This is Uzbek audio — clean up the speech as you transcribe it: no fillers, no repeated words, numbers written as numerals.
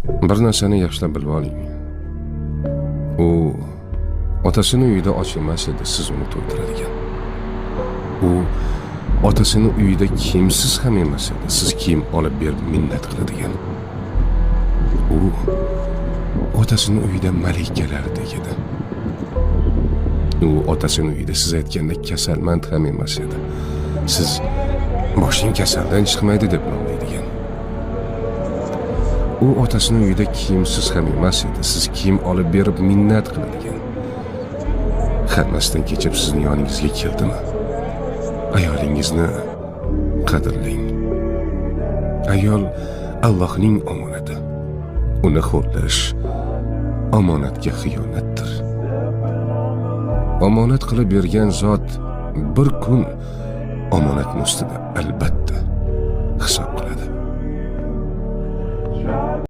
Bir narsani yaxshilab bilib oling. U otasini uyida och emas edi, siz uni to'ydiradigan. U otasini uyida kiyimsiz ham emas edi, siz kiyim olib berib minnat qiladigan. U otasini uyida malikalardek edi. U otasini uyida siz aytgandek kasalmand ham emas edi. Siz boshing kasaldan chiqmaydi deb nomlaydigan. U otasini uyida kiyimsiz ham emas edi, siz kiyim olib berib minnat qiladigan. Hammasidan kechib sizni yoningizga keldimi? Ayolingizni qadrlang. Ayol Allohning omonati. Uni xo'rlash omonatga xiyonatdir. Omonat qilib bergan zot bir kun omonatni ustida albatta hisob